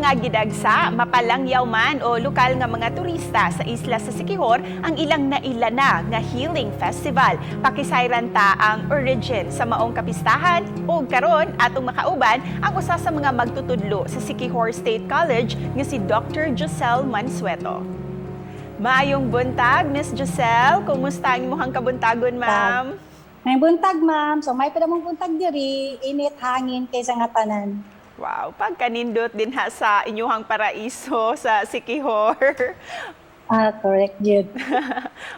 Mga gidagsa, mapalangyaw man o lokal nga mga turista sa isla sa Siquijor ang ilang nailana nga Healing Festival. Pakisayran ta ang origin sa maong kapistahan ug karon atong makauban ang usa sa mga magtutudlo sa Siquijor State College nga si Dr. Giselle Mansueto. Maayong buntag, Miss Giselle. Kumusta ang imong kabuntagon, ma'am? May buntag, ma'am. So may pa mong buntag diri, init hangin kaysa nga tanan. Wow, pagkanindot din ha sa inyuhang paraiso sa Siquijor. Ah, correct jud.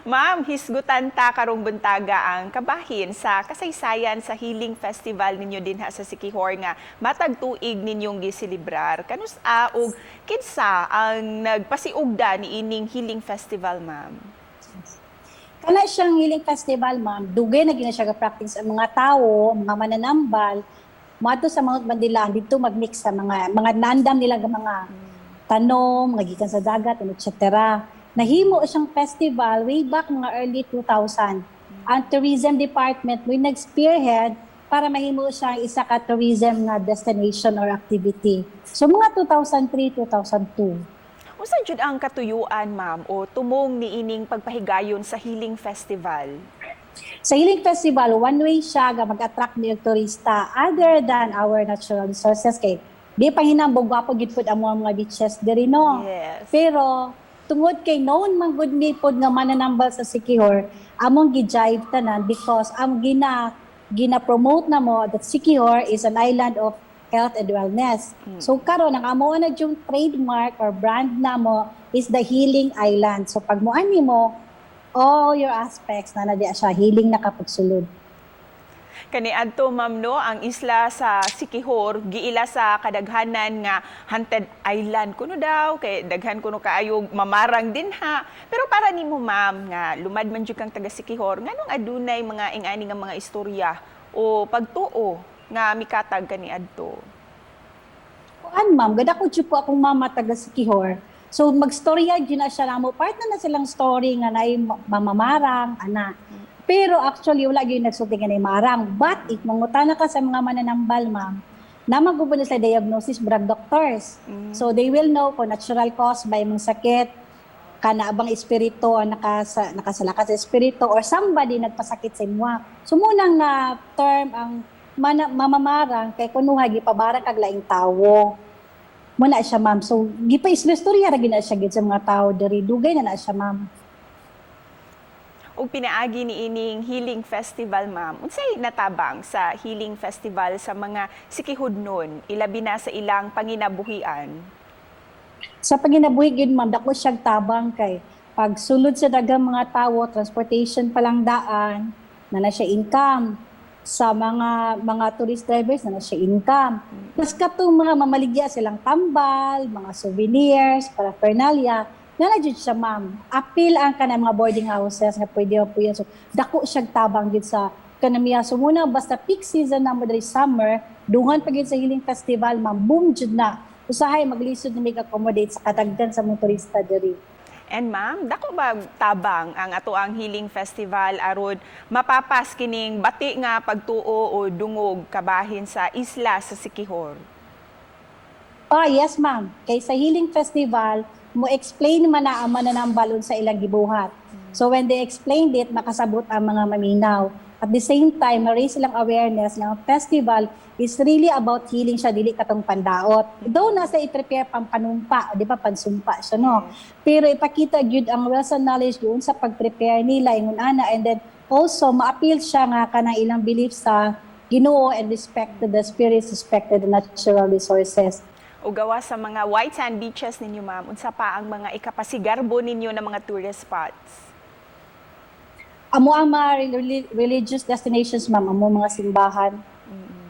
Ma'am, hisgutan ta karong buntaga ang kabahin sa kasaysayan sa Healing Festival ninyo dinha sa Siquijor nga matag tuig ninyong giselebrar. Kanus-a ug kinsa ang nagpasiugda ni ining Healing Festival, ma'am? Kana siyang Healing Festival, ma'am. Dugay na gina siya ga-practice ang mga tawo, mga mananambal moadto sa Mount Bandilaan didto magmix sa mga nandam nila nga mga tanom, mga gikan sa dagat, and etc. Nahimo siyang festival way back mga early 2000. Ang tourism department mo nag-spearhead para mahimo siyang isa ka tourism nga destination or activity. So mga 2003, 2002. Unsa jud ang katuyuan, ma'am, o tumong niining pagpahigayon sa Healing Festival? Sa Healing Festival, one way siya nga mag-attract ni og turista other than our natural resources kay di pa hinambog, gwapo gid pud ang mga beaches diri, no. Pero tungod kay known man gud ni pod nga mananambal sa Siquijor, among gi-jive tanan because ang gina gina-promote na mo that Siquijor is an island of health and wellness. So karon ang amo na yung trademark or brand namo is the Healing Island. So pag moani mo, all your aspects na na di siya healing na kapag sulod. Kaniadto, ma'am, no, ang isla sa Siquijor giila sa kadaghanan nga haunted island kuno daw kay daghan kuno kaayo mamarang dinha. Pero para nimo, ma'am, nga lumad man jud kang taga Siquijor, nganong adunay mga ingani nga mga istorya o pagtuo nga mikatag kaniadto? Kuan, ma'am, gada ko jud po akong mama taga Siquijor. So magstorya jud na siya namo. Part na na silang story nga naay mamamarang ana. Pero actually wala gyud nagsulti nga naay marang. But if mangutana ka sa mga mananambal, ma'am, naa man gud na sa diagnosis brag doctors. So they will know kung natural cause ba imong sakit, kana bang espiritu ang nakasalaka sa espiritu or somebody nagpasakit sa imo. So munang na term ang mamamarang kay kunuha gipabarang kag laing tawo. Muna siya, ma'am. So gipa istorya ra gid na siya gid sa mga tawo diri. Dugay na na siya, ma'am. Ug pinaagi ni ining Healing Festival, ma'am, unsay natabang sa Healing Festival sa mga Sikihudnon, ilabi na sa ilang panginabuhian? Sa panginabuhi gid, ma'am, dako siyang tabang kay pag sulod sa daghang mga tawo, transportation pa lang daan, na na siya income. Sa mga tourist drivers, na na siya income. Plus katong mga mamaligya silang tambal, mga souvenirs, paraphernalia, na na jud siya, ma'am. Apil ang kanang mga boarding houses nga pwede po yan. So dako siyang tabang gid sa kanamiya. So muna basta peak season na mo diri, summer, dungan pa gid sa Healing Festival, ma'am, boom jud na. Usahay maglisod na mig-accommodate sa kadaghan sa mga turista diri. And ma'am, dako ba tabang ang atoang Healing Festival aron mapapas kining bati nga pagtuo o dungog kabahin sa isla sa Siquijor? Ah, yes, ma'am. Kay sa Healing Festival, mo explain man na ang mananambal sa ilang gibuhat. So when they explained it, makasabot ang mga maminaw. At the same time, ma-raise silang awareness nga ang festival is really about healing siya, dili katong pandaot. Though nasa i-prepare pang panumpa, di ba, pansumpa siya, no? Pero ipakita gyud ang wealth and knowledge doon sa pag-prepare nila, ingon ana, and then also ma-appeal siya nga kanang ilang belief sa Ginoo and respect to the spirits, respect to the natural resources. O gawa sa mga white sand beaches ninyo, ma'am, unsa pa ang mga ikapasigarbo ninyo na mga tourist spots? Amo ang mga religious destinations, ma'am, amo mga simbahan.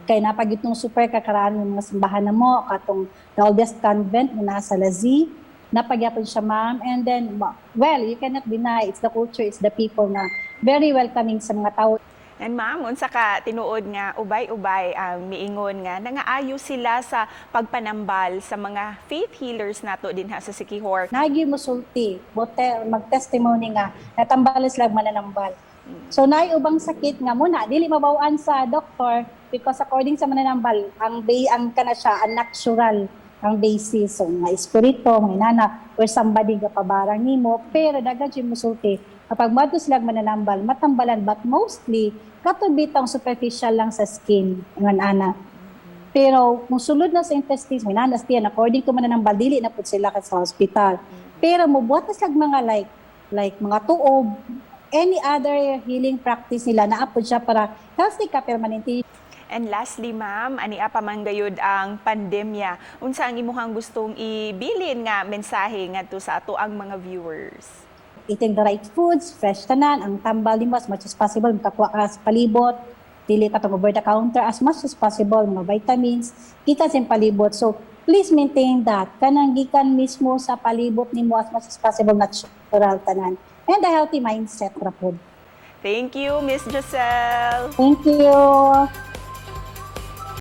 Kay napagitong super kakaraan ng mga simbahan na mo, katong the oldest convent na nasa Lazi, napagyapon siya, ma'am. And then, well, you cannot deny, it's the culture, it's the people na very welcoming sa mga tao. And ma'am, unsa ka tinuod nga ubay-ubay ang miingon nga nangaayo sila sa pagpanambal sa mga faith healers nato dinha sa Siquijor? Nagi mo sulti, bote, mag-testimony nga, natambal sila mananambal. So naay ubang sakit nga muna dili mabaw-an sa doktor because according sa mananambal ang bay ang kana siya ang natural Ang basis, so mga espiritu, mga inana, or somebody gapabarang nimo, pero daghan siya musulti. Kapag moadto sila mananambal, matambalan, but mostly, kato bitang superficial lang sa skin, ingon ana. Pero kung sulod na sa intestines, may nanas tiyan, according to mananambal, dili na pud sila ka sa hospital. Pero mubuhat na sila mga like mga tuob, any other healing practice nila, naa pod siya para healthy ka permanente. And lastly, ma'am, ania pa man gayud ang pandemya. Unsa ang imuhang gustong ibilin nga mensahe ngadto sa ato ang mga viewers? Eating the right foods, fresh tanan, ang tambal nimo as much as possible, makakuha ka sa palibot, dili ka tong over the counter as much as possible, mga vitamins, gikan sa imong palibot. So, please maintain that. Kanang gikan mismo sa palibot nimo as much as possible, natural tanan. And a healthy mindset ra pod. Thank you, Miss Giselle. Thank you.